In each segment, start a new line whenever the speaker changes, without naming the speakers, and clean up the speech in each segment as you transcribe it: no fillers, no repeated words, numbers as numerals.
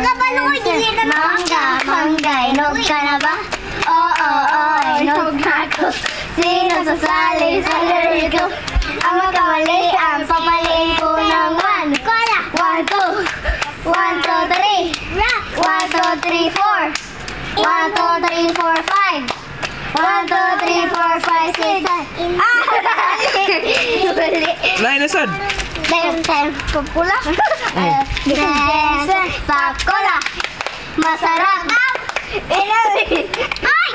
Kabalo, dili na.
Mangga, mangga, inog ka na ba? Oo, oo, inog na ako. Sino sasali sa laro ko? Ang magkamali, ang papaliin ko ng 1.
Kola.
1, 2. 1, 2, 3. 1, 2, 3, 4. 1, 2, 3, 4, 5. 1, 2, 3, 4, 5, 6, 7. Ah! Mali.
Lain na sad.
Ten, ten, Pakola. Ten, pakola. Masarap. Inumin.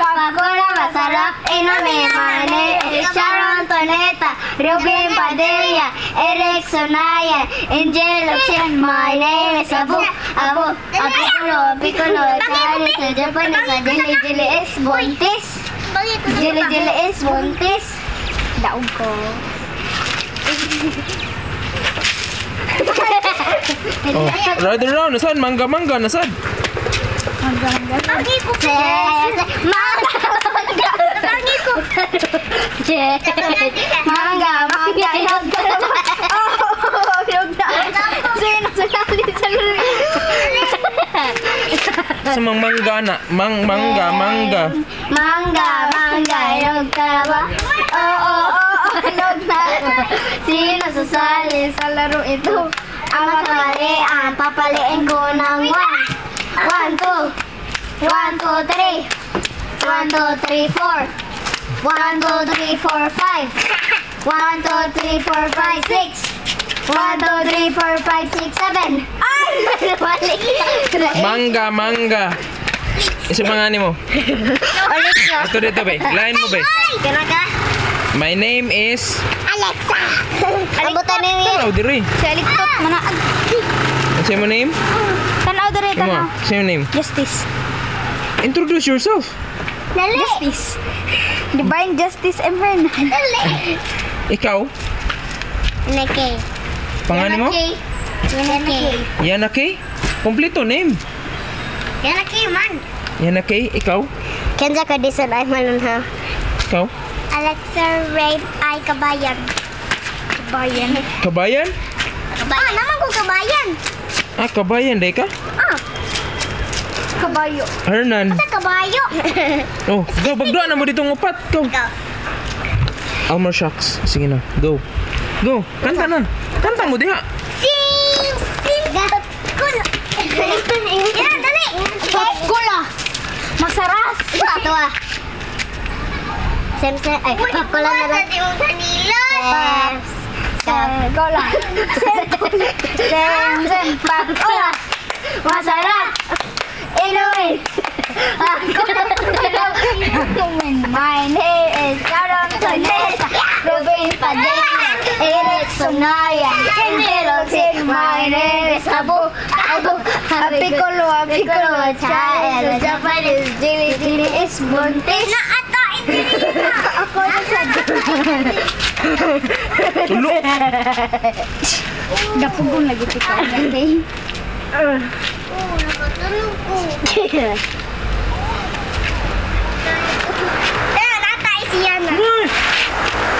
Pakola, masarap. Inumin. My name is Sharon Cuneta, Ruben Padilla, Eric Sonaya, Angel Locsin. My name is Abu, Abu, Piccolo, Piccolo, Chinese, Japanese, Jelly, Jelly is Buntis. Jelly, Jelly is Buntis. Daog ko.
Oh, right around nasad mangga mangga nasad.
Bagi ko.
Mangga, mangga.
Bagi ko.
Mangga, mangga, hinog ka na ba? Oo, hinog na. Sino sasali sa laro?
Sa mang mangga na, mang mangga mangga.
Mangga, mangga, hinog ka na ba? Oo, oo, hinog na. Sino sasali sa laro ito? Ang magkamali, ang papaliin ko ng 1. 1, 2. 1, 2, 3. 1, 2, 3, 4. 1, 2, 3, 4, 5. 1, 2, 3, 4, 5, 6. 1, 2, 3, 4, 5, 6, 7. Ay! Mali.
Mangga mangga. Isa pa nga ni mo.
Ulit ko.
Ito dito be. Lain mo be.
Kira ka?
My name is
Alexa.
Ang buta ni
Tanaw diri.
Si Aliktot, manaag.
What's your name?
Tanaw dere,
Come
tanaw.
on. What's your name?
Justice.
Introduce yourself.
Dali.
Justice. Divine Justice M. Hernan.
Dali.
Ikaw,
Nake.
pangalan mo?
Nake.
Yana K. Kompleto name.
Yana kay man.
Yana K, ikaw?
Kenza ka disan ay malun ha.
Ikaw?
Alexa Ray ay kabayan.
Kabayan.
Kabayan?
Kabayan. Ah, naman ko kabayan.
Ah, kabayan day ka?
Ah,
Kabayo.
Hernan.
sa kabayo.
Oh, go bagduan na mo ditong upat. Go.
Go.
Almer Shocks. Sige na, go. Go, kanta na. Kanta mo diha.
Sim, sim, kula. Yan, dali.
Pakola. Masarap.
Ito ah. Sem sem ay pakola na lang. Sem sem
Kola.
Sem sem pakola. Masarap. Inumin. Pakola.
My name is Sharon Cuneta, Ruben Padilla,
Eric Sonaya, Angel Locsin. My name is Abu, Abu,
Piccolo,
Piccolo, Child, Japanese, Jilly, Jilly is Buntis.
Ato,
Ako na sa
Tulo.
Gapugong lagi kita.
Oh, nakatulog ko. Tara, natay siya na.
Uy!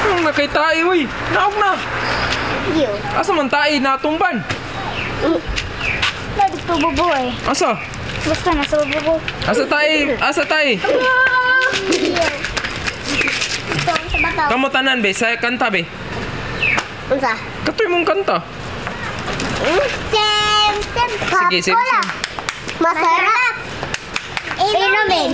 Ang nakaitai, uy. Naog na. Asa man tai natumban?
Dito bubo eh.
Asa?
Basta nasa bubo.
Asa tai? Asa tai?
Ito, sa bataw.
Kamo tanan be, sa kanta be.
Unsa?
Katoy mong kanta.
Sem, sem,
Sige, sim,
pakola.
sim.
Masarap. Inumin.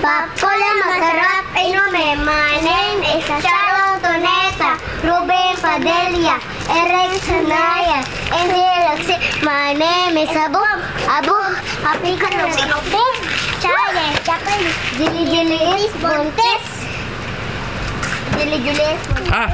Pakola masarap inumin. My name is Sharon Cuneta, Ruben Padilla, Eric Sanaya, Angel Locsin. My name is Abu, Abu, Happy
Boom. Chaye, Japanese.
Jilly Jilly is Buntis. Jilly Jilly is Buntis.
Ah,